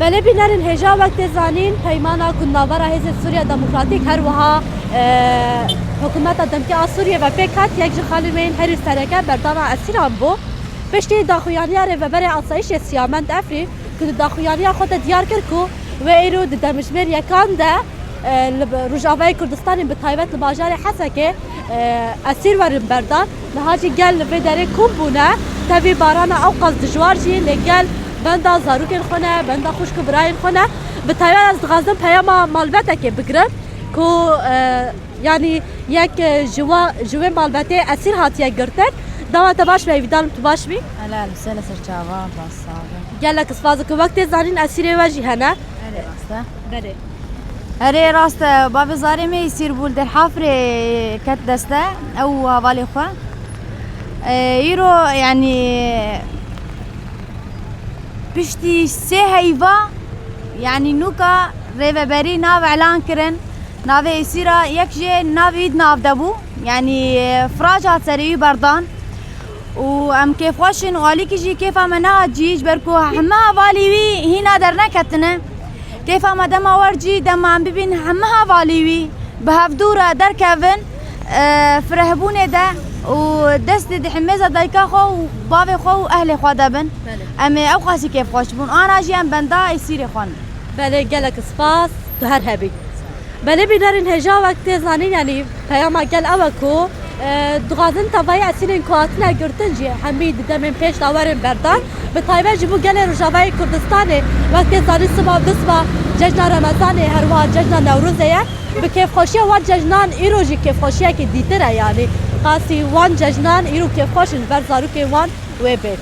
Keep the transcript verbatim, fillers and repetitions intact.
Belê bînerên hêja, wek tê zanîn, peymana ku navbera Hêzên Sûriya Demokratîk her wiha, e, hikûmeta demkî a Sûriyê ve pêk hat, yek ji xalên wê yên herî sereke berdana esîran bû. Piştî daxuyaniya Rêveberê Asayîşê Siyamend Efrîn, ku di daxuyaniya xwe de diyar kir ku wê îro di demjimêr yekan de, e, li Rojavayê Kurdistanê, bi taybet li bajarê Hesekê, e, esîr werin berdan. Niha jî gel li vê derê kom bûne, tevî barana ewqas dijwar jî, lê gel benda zarokên xwe ne, benda xwişk û birayên xwe ne. Bi taybet ez dixwazim peyama malbetekê bigirim ku, e, yanî yek, e, ji wa, ji wê malbetê esîr hatiye girtin. Dema te baş be, hêvîdar im tu baş bî. Helal, sele ser çava, baş sağ ol. Gelek spas dikim. Wek tê zanîn esîrê we jî hene. Erê rast e. Belê. Erê rast e, bavê zarê me esîr bû, li Derhafrê ket deste, ew û hevalê xwe. E, îro, yanî, piştî sê heyva, yanî, nûka rêveberî nav elan kirin. Navê esîra yek jê navê wî di nav de bû. Yanî, e, Firac hat serê wî berdan. Û em kêfxweş in û alîkî jî kêfa me nehat cî, ji ber ku heme hevalî wî hîna derneketine. Kêfa me dema wer cî, dema em bibîn heme hevalî wî bi hevdû re derkevin, e, firehbûnê de û destê di himêza dayika xwe û bavê xwe û ehlê xwe de bin. Belê. Em ê ewqasî kêfxweş bûn. Ana jî em benda esîrê xwe ne. Belê, gelek spas, tu her hebî. Belê bînerên hêja, wek tê zanîn, yanî peyama gel ew e ku, e, dixwazin tevayî esîrên ku hatine girtin jî hemî di demên pêş de werin berdan. Bi taybet ji bo gelê Rojavayê Kurdistanê, wek tê zanîn siba bisba cejna Remezanê, her wiha cejna Newrozê ye. Bi kêfxweşiya wan cejnan îro jî kêfxweşiyekî dîtir e, yanî qasî wan cejnan îro kêfxweş in ji ber zarokên wan wê bê.